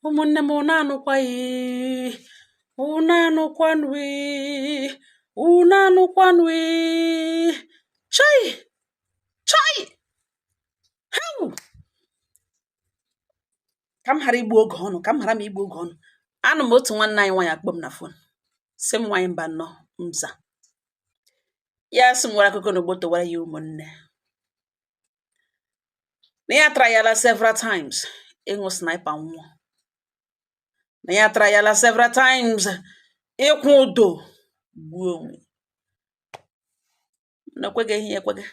Ụmụnne m, unu anụkwaghị? Unu anụkwanụ? Unu anụkwanụ? Chai chai, heu! Ka m ghara igbu oge ọnụ, ka m ghara m igbu oge ọnụ. Anụ m otu nwanne anyị nwaanyị akpọ m na phone, sị m, "Nwaanyị mba nnọọ." Mza ya sị m nwere akụkọ na ogbo towara ya. Ụmụnne, na ya tara yala several times ịṅụ Sniper nwụọ, na ya tara yala several times ịkwụ ụdọ gbuo onwe na ekweghị ihe ekweghị.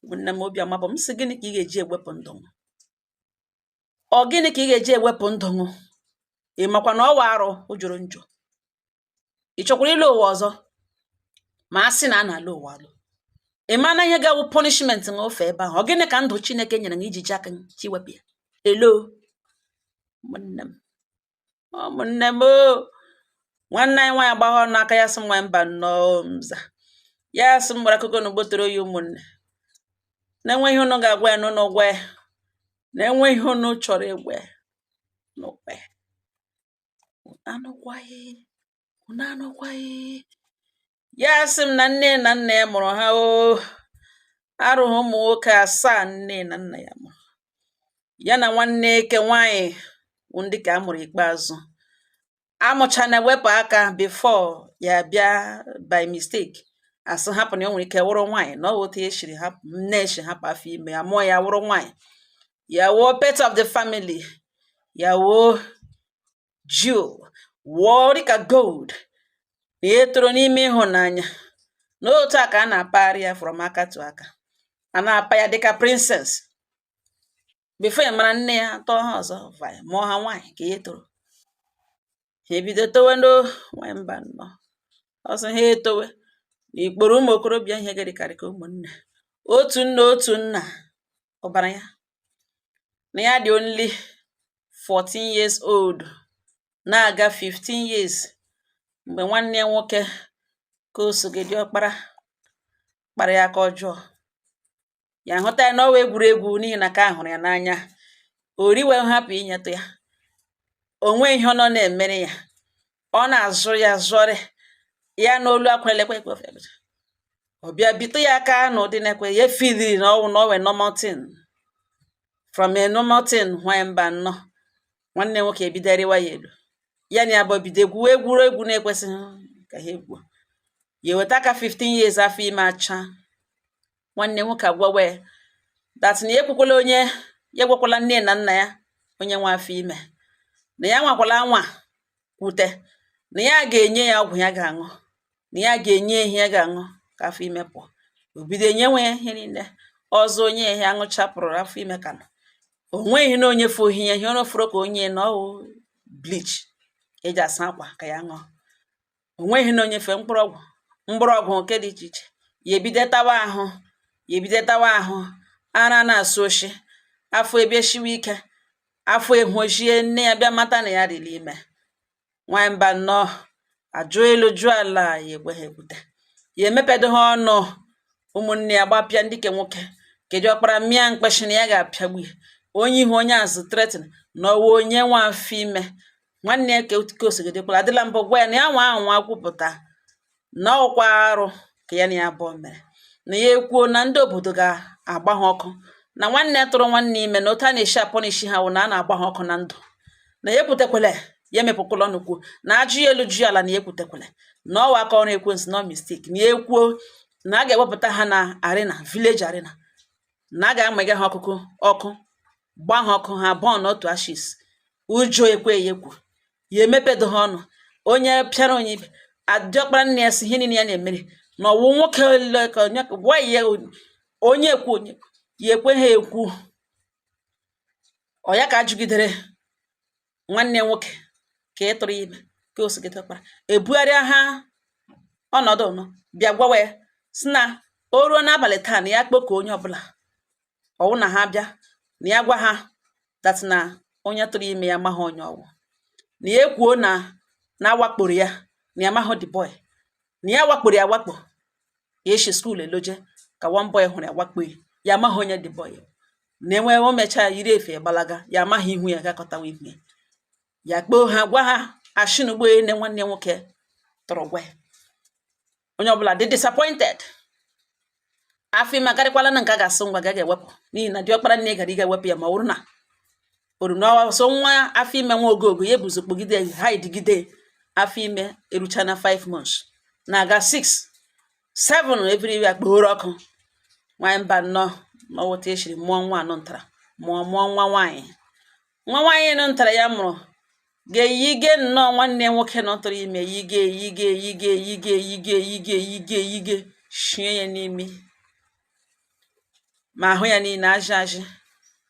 Ụmụnne m, obi amabọ m. Sị, gịnị ka ị ga-eji ewepụ ndụ m? Ọ gịnị ka ị ga-eji ewepụ ndụ m? Ị makwa na ọwa arụ ụjụrụ njọ. Ị chọkwara ịlụ ụwa ọzọ? Ma a sị na a na-alụ ụwa alụ, ị ma na ihe ga-awụ punishment na ofe ebe ahụ. Ọ gịnị ka ndụ Chineke nyere gị iji ji aka chi wepụ ya elo? Ụmụnne m, ụmụnne m o, nwanne anyị nwaanyị gbagha ọnụ aka ya, sị m, "Nwaanyị mba nnọọ." Mza ya sị m gbara akụkọ na ugbotoro ya. Ụmụnne, na-enwe ihe unu ga-agwa ya n'ụnụ gwa ya, na-enwe ihe unu chọrọ ịgwa ya n'ụgwa ya. Anụkwaghị, unu anụkwaghị? Ya sị m na nne na nna ya mụrụ ha o arụghị ụmụ nwoke asaa. Nne na nna ya mụrụ ya na nwanne eke nwaanyị wụ ndị ka a mụrụ ikpeazụ. Amụcha na wepụ aka before ya bịa by mistake, asị hapụ na o nwere ike wụrụ nwaanyị, na ọ wụ otu eshiri hapụ nne eshi hapụ afọ ime ya mụọ ya wụrụ nwaanyị. Ya wụọ pet of the family, ya wụọ jewel, wụọ dịka gold, na ya toro n'ime ịhụnanya. N'otu a ka a na-apagharị ya from aka to aka, a na-apa ya dịka princess. Before ya mara, nne ya tọọ ha ọzọ vai mụọ ha nwaanyị. Ka ya toro, ha ebido towe ndo. Nwanyị mba nnọọ, ọsọ ha etowe na ikporo ụmụ okorobịa, ihe gịrịkarị ka ụmụnne, otu nne otu nna ọbara ya. Na ya dị only 14 years old, na-aga 15 years, mgbe nwanne ya nwoke ka o sogide ọkpara kpara ya aka ọjọọ. Ya hụta ya n'ọwa egwuregwu, n'ihi na ka a hụrụ ya n'anya, o riwe hapụ inyetụ ya o nwe ihe ọ nọ na-emere ya. Ọ na-azụ ya zụọrị ya n'olu akwa elekwe ekwe. Ọ bịa bitụ ya aka n'ụdị na-ekwe ya efiliri na ọwụ na ọwụ normal thing from a normal thing. Nwanyị mba nnọọ, nwanne nwoke ebido rịwa ya elu. Ya na ya bụ bido egwuwe egwuregwu na-ekwesịghị ka ha egwuo. Ya eweta aka 15 years, afọ ime acha. Nwanne nwoke agwawa ya that na ya ekwekwala onye, ya egwekwala nne na nna ya onye nwe afọ ime, na ya nwakwala anwa kwute, na ya ga-enye ya ọgwụ ya ga-aṅụ, na ya ga-enye ihe ya ga-aṅụ ka afọ ime pụọ. O bido enyewe ya ihe niile ọzọ, onye ya aṅụchapụrụ, afọ ime ka nọ. O nweghị na onye fụ ohi ya ihe ọ fụrụ ka onye na ọwụ bleach eji asa akwa ka ya ṅụọ. O nweghị na onye fe mkpụrụ ọgwụ, mkpụrụ ọgwụ nke dị iche iche. Ya ebido tawa ahụ, ya ebido tawa ahụ, ara na-asụ oshi, afọ ebe shiwe ike, afọ ehwochie. Nne ya bịa mata na ya riri ime. Nwanyị mba nnọọ, ajụ elu jụọ ala, ya ekwe ha ekwute, ya emepedo ha ọnụ. Ụmụnne ya gbapịa ndị ke nwoke kedu ọkpara mịa mkpeshi na ya ga-apịagbu ya, onye ihu onye azụ threaten na ọwụ onye nwe afọ ime. Nwanne ya ka osogidekwala adịla mbụ gwa ya na ya nwa ahụ nwa kwupụta na ọkwa arụ ka ya na ya abụọ mere, na ya ekwuo na ndị obodo ga-agba ha ọkụ, na nwanne ya tụrụ nwanne ime, na otu a na-esi apunish ha wụ na a na-agba ha ọkụ na ndụ, na ya ekwutekwele, ya emepụkwala ọnụ kwuo, na ajụ ya elu jụ ala, na ya ekwutekwele, na ọwa aka ọrụ ekwensu, na mistake, na ya ekwuo na a ga-ewepụta ha na arena, village arena, na a ga-amịga ha ọkụkụ ọkụ, gbaa ha ọkụ, ha burn otu ashes. Ụjọ ekwe ya ekwu, ya emepedo ha ọnụ. Onye pịara onye ibe adịọkpara nne ya si ihe niile ya na-emeri na ọwụ nwoke ole ka onye gwa ya, onye ekwu, onye ya ekwe ha ekwu. Ọ ya ka ajụgidere nwanne ya nwoke ka ị tụrụ ime ka o sigide ọkpara ebugharịa ha ọnọdụ nọ bịa gwawa ya, si na o ruo n'abalị taa, na ya kpọkuo onye ọbụla ọwụ na ha bịa, na ya gwa ha that na onye tụrụ ime ya amaghị onye ọwụ, na ya ekwuo na awakporo ya, na ya amaghị the boy, na ya wakporo ya awakpo, ya eshi school eloje ka one boy hụrụ ya wakpo ya, ya amaghị onye the boy, na enwe o mechaa yiri efe gbalaga, ya amaghị ihu ya, gakọtawa ihu ya. Ya kpoo ha, gwa ha ashị na ugbo nne nwanne nwoke tụrụ gwa ya. Onye ọbụla dị disappointed. Afọ ime akarịkwala na nke a ga-asụ ngwa ga ga-ewepụ, n'ihi na diọkpara nne gara ịga ewepụ ya. Ma ọ bụrụ na oru na ọsọ nwa afọ ime nwa ogogo ya ebuzo kpogide hidegide afọ ime erucha na 5 months na-aga 6 7 everywhere kpoghoro ọkụ. Nwaanyị mba nnọọ n'ọwụta eshiri mụọ nwa anọ ntara mụọ nwa nwaanyị. Nwa nwaanyị nọ ntara ya mụrụ ga-eyige nnọọ nwanne nwoke nọ tụrụ ime, yige yige yige yige yige yige yige yige shie ya n'imi ma ahụ ya niile ajị ajị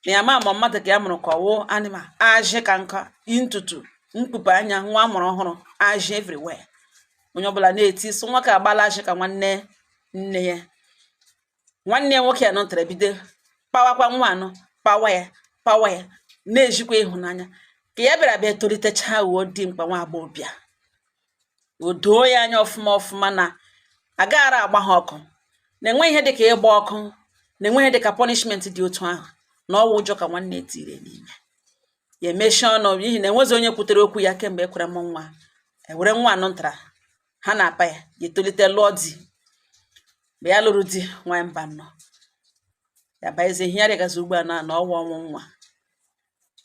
na ya ma ma mmadụ ka ya mụrụ ka ọwụ animal. Ajị ka nka ntutu mkpupu anya nwa amụrụ ọhụrụ, ajị everywhere. Onye ọbụla na-eti sị nwa ka agbala ajị ka nwanne nne ya. Nwanne ya nwoke anọ ntara bido pawakwa nwa anọ, pawa ya, pawa ya, na-ejikwa ịhụnanya ka ya bịara bịa tolitecha uwe dimkpa nwa agbọghọbịa. O doo ya anya ọfụma ọfụma na agaghara agba ha ọkụ, na-enwe ihe dịka ịgba ọkụ, na-enwe ihe dịka punishment dị otu ahụ, na ọwụ ụjọ ka nwanne tiri n'ime ya. Emechie ọnụ, n'ihi na enwezi onye kwutere okwu ya kemgbe ekwere m nwa ewere nwa anọ ntara ha na-apa ya. Ya etolite, lụọ di. Mgbe ya lụrụ di, nwaanyị mba nnọọ, ya baezie ihe ya rịgazi ugbu a na ọnwa ọnwụ nwa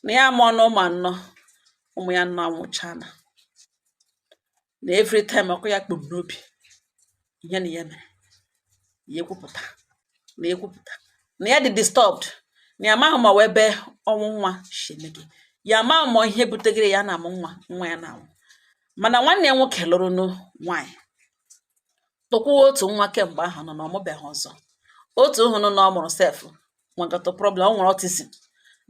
na ya mụọ na ụmụ anọ, ụmụ ya anọ anwụchana, na every time ọkụ ya kpum n'obi ihe na ya mere ya ekwupụta na ekwupụta na ya dị disturbed, na ya amaghị ma ọ wụ ebe ọnwụ nwa si eme gị, ya amaghị ma ihe butegere ya na-amụ nwa, nwa ya na-anwụ. Mana nwanne ya nwoke lụrụ nụ nwaanyị, tụkwuo otu nwa kemgbe ahụ nọ na ọmụbeghị ọzọ. Otu hụnụ na ọ mụrụ sef nwegata problem, ọ nwere autism.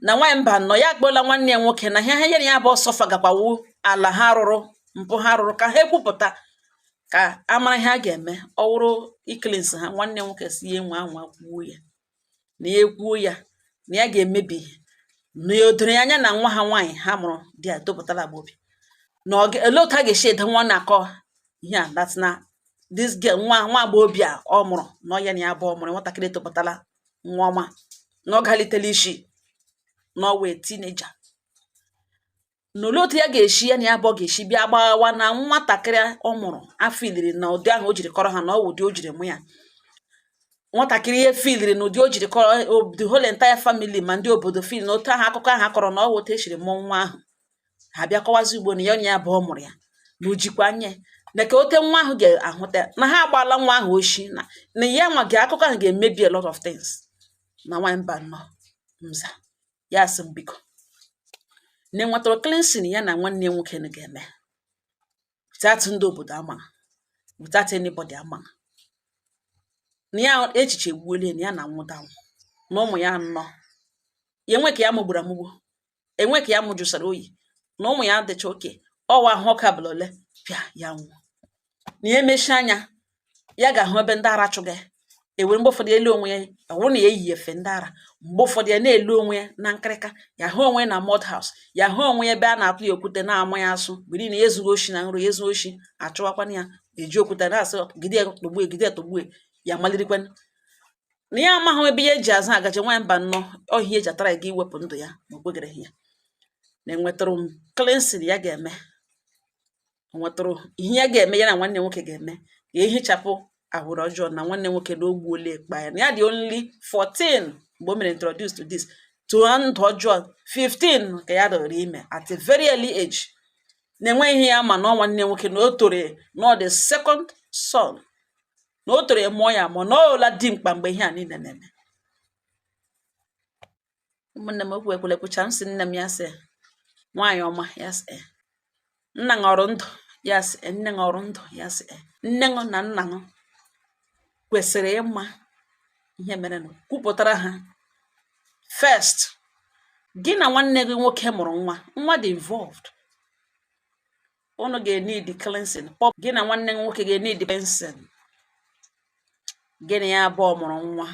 Na nwaanyị mba nọ ya akpọla nwanne ya nwoke na ihe ha nyere ya bụ ọsọ fagakwawu ala ha rụrụ mpụ ha rụrụ, ka ha ekwupụta ka amara ihe a ga-eme. Ọ wụrụ icleanse ha. Nwanne ya nwoke si ya enwe anwa kwuo ya na ya ekwuo ya na ya ga-emebi na ya. O doro ya anya na nwa ha nwaanyị ha mụrụ dị a topụtara agba obi na ọ olee otu a ga-esi edo nwa na-akọ ihe a, that na this girl, nwa nwa agbọghọbịa ọ mụrụ na ọ ya na ya abụọ mụrụ nwatakịrị etopụtala nwa ọma, na ọ galitela isi, na ọ wee teenager, na olee otu ya ga-esi ya na ya abụọ ga-esi bịa gbawa na nwatakịrị ọ mụrụ afọ iliri na ụdị ahụ o jiri kọrọ ha na ọ wụ ụdị o jiri mụ ya. Nwatakịrị ihe filiri na ụdị o jiri kọrọ the whole entire family ma ndị obodo feel na otu ahụ akụkọ ahụ akọrọ na ọ wụ otu esiri mụọ nwa ahụ. Ha bịa kọwazi ugbo na ya onye ya abụọ mụrụ ya, na o jikwa anya na ka ote nwa ahụ ga-ahụta na ha agbaala nwa ahụ oshi, na ya nwa ga akụkọ ahụ ga-emebi a lot of things. Na nwaanyị mba nnọọ nza ya sị m biko na enwetara cleansing ya na nwanne ya nwoke na ga-eme without ndị obodo ama, without anybody ama, na ya echiche egbuola ya, na ya na-anwụta anwụ, na ụmụ ya anọ ya enwe ka ya mụgburu amụgbu, enwe ka ya mụjụsara oyi, na ụmụ ya dịcha oke ọwa ahụ ọkụ abụla ole pịa ya nwụọ, na ya emechi anya ya ga-ahụ ebe ndị ara chụga ya ewere. Mgbe ụfọdụ elu onwe ya, ọ bụrụ na ya eyi efe ndị ara, mgbe ụfọdụ ya na-elu onwe ya na nkịrịka, ya hụ onwe ya na mud house, ya hụ onwe ya ebe a na-atụ ya okwute na-ama ya asụ mgbe niile. Ya ezughị oshi na nro, ya ezughị oshi, achụwakwana ya, eji okwute na-asị gide ya tọgbue, gide ya tọgbue. Ya malirikwana na ya amaghị ebe ya eji azụ agaje. Nwaanyị mba nnọọ, ọhịa eji atara ya ga iwepụ ndụ ya ma o kwegere ya na enwetụrụ m cleansing ya ga-eme, nwetụrụ ihe ya ga-eme, ya na nwanne nwoke ga-eme ka ehichapụ ahụrụ ọjọọ na nwanne nwoke na o gbuola ekpa ya, na ya dị only 14 mgbe o mere introduce to this to ndụ ọjọọ, 15 ka ya dọrọ ime at a very early age, na-enwe ihe ya ma na ọ nwanne nwoke na o toro na ọ the second son, na o toro ya mụọ ya ma na ọ la dimkpa mgbe ihe a niile na-eme. Ụmụnne m, okwu ekwele kwucha m sị nne m, ya sị nwaanyị ọma, ya sị nna ṅụrụ ndụ, ya sị nne ṅụrụ ndụ, ya sị nne ṅụ na nna ṅụ kwesịrị ịma ihe merenụ, kwupụtara ha first. Gị na nwanne gị nwoke mụrụ nwa, nwa dị involved, unu ga-need cleansing. Gị na nwanne gị nwoke ga-need cleansing. Gị na ya abụọ mụrụ nwa,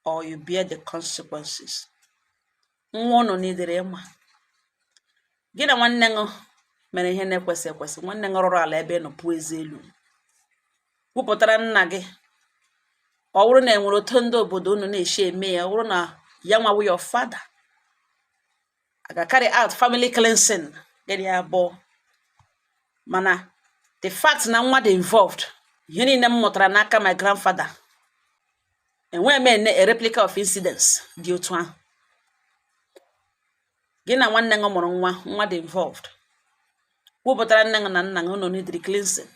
or you bear the consequences. Nwa unu nidere ịma gị na nwanne gị mere ihe na-ekwesị ekwesị. Nwanne gị rụrụ ala ebe ị nọ pụọ eze elu, kwupụtara nna gị. Ọ bụrụ na enwere otu ndị obodo unu na-esi eme ya, ọ bụrụ na ya nwawu your father, A ga carry out family cleansing gịnị abụọ. Mana the fact na nwa dị involved, ihe niile m mụtara n'aka my grandfather, enweghị m ene a replica of incidents dị otu ahụ. Gị na nwanne gị mụrụ nwa, nwa dị involved, kwupụtara nne gị na nna gị, unu neediri cleansing.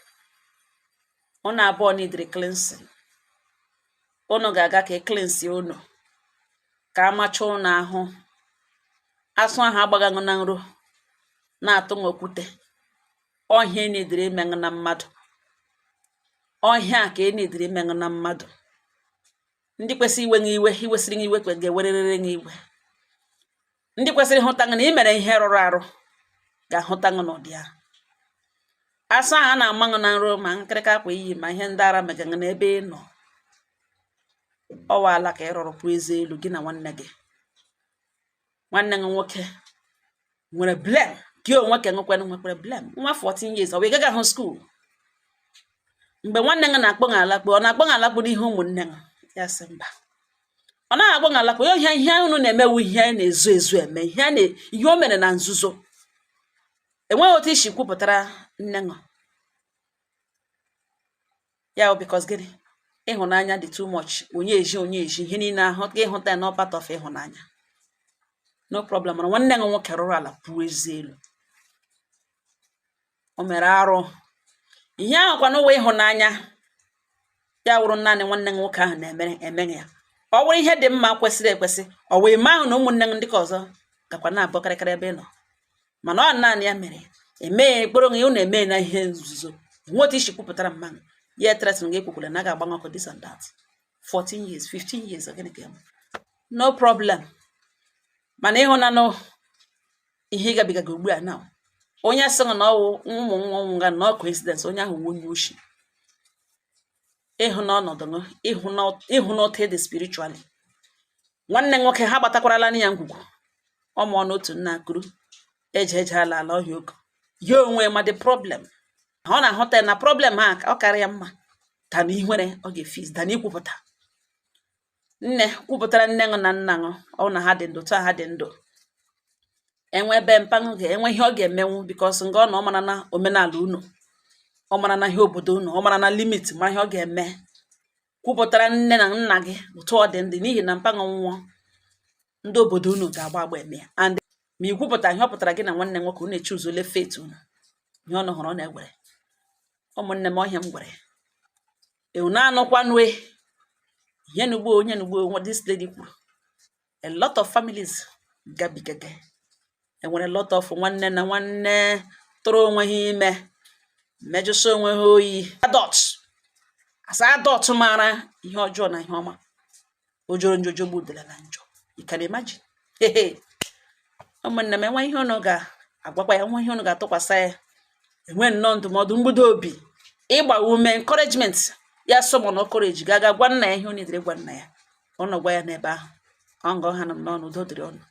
Unu abụọ neediri cleansing. Unu ga-aga ka e cleanse unu, ka amacha unu ahụ. Asụ ahụ agbagaghị na nro na-atụ m okwute ọhịa enidiri imeṅụ na mmadụ, ọhịa ka enidiri imeṅụ na mmadụ. Ndị kwesịrị iwe iwe, iwesịrị iwe ga-ewererere gị iwe. Ndị kwesịrị ịhụta gị na ị mere ihe rụrụ arụ ga-ahụta gị n'ụdị ahụ. Asụ ahụ a na-ama gị na nro, ma nkịrịka akwa iyi, ma ihe ndị ara megaṅụ n'ebe ị nọ, ọwaala ka ị rụrụ pụ eze elu. Gị na nwanne gị, nwanne gị nwoke nwere blame, gị onwe ka nwekwana nwekwara blame. Nwa 14 years, ọ bụ ị gaghị ahụ school mgbe nwanne gị na-akpọ gị alakpu? Ọ na-akpọ gị alakpu n'ihu ụmụnne gị? Ya sị mba, ọ naghị akpọ gị alakpu. Ihe unu na-emewu, ihe a na-ezo ezo eme, ihe a na ihe o mere na nzuzo, enweghị otu isi kwupụtara nne ṅụ ya bụ because gịnị? Ịhụnanya dị too much. Onye eji, onye eji ihe niile ahụ ka ịhụta ya not part of ịhụnanya. No problem. Mana nwanne gị nwoke rụrụ ala pụọ ezi elu, o mere arụ. Ihe ahụ kwa n'ụwa ịhụnanya ya wụrụ naanị nwanne gị nwoke ahụ na-emere emeghị ya. Ọ wụrụ ihe dị mma, kwesịrị ekwesị, ọ wee ime ahụ na ụmụnne gị ndị ka ọzọ gakwa na-abụ karịkarị ebe ị nọ. Mana ọ naanị ya mere emee ekporo gị, unu eme na ihe nzuzo, enwe otu isi kwupụtara mmanụ ya. Threaten gị, ekwukwere na a ga-agba ọkụ, this and that. 14 years, 15 years, gịnị ka eme? No problem. Mana ịhụnanụ ihe ị gabigaga ugbu a now, onye sị gị na ọwụ ụmụ nwa ụmụ ga na coincidence, onye ahụ wu onye oshi. Ịhụ na ọnọdụ gị, ịhụ na otu dị spiritually, nwanne nwoke ha gbatakwarala ya ngwugwu ọ mụọ n'otu nna kuru eje eje ala ala ọhịa ogo ya onwe. Ma the problem, ọ na-ahụta ya na problem ha ọ karịa mma than ihere ọ ga-efis than ikwupụta. Nne, kwupụtara nne ṅụ na nna ṅụ. Ọ na ha dị ndụ taa, ha dị ndụ, enwe ebe mpanụ ga-enwe ihe ọ ga-emenwu, because nga ọ na ọ mara na omenala unu, ọ mara na ihe obodo unu, ọ mara na limit, mara ihe ọ ga-eme. Kwupụtara nne na nna gị otu ọ dị ndị, n'ihi na mpanụ nwụọ, ndị obodo unu ga-agba agba eme ya. And ma ikwupụta ihe ọ pụtara, gị na nwanne nwoke unu echuzole fate unu. Ihe ọ nụ hụrụ ọ na-ewere ụmụnne m ọhịa m gwere ewu na-anụkwanue ihe n'ugbo onye n'ugbo. This lady kwuru a lot of families gabigage, enwere lot of nwanne na nwanne tụrụ onwe ha ime, mejụsa onwe ha oyi. Adult, as adult, maara ihe ọjọọ na ihe ọma, o joro njọ jọgbu udele na njọ. You can imagine. Ụmụnne m, enwe ihe unu ga-agwakwa ya, nwe ihe unu ga-atụkwasị ya, enwe nnọọ ndụmọdụ, mgbudo obi, ịgba ume, encouragement ya, summon courage ga-aga gwa nna ya ihe o nidere gwa nna ya. Ụnụ gwa ya n'ebe ahụ ọ ngọ ha nọ m n'ọnụ. Udo dịrị ọnụ.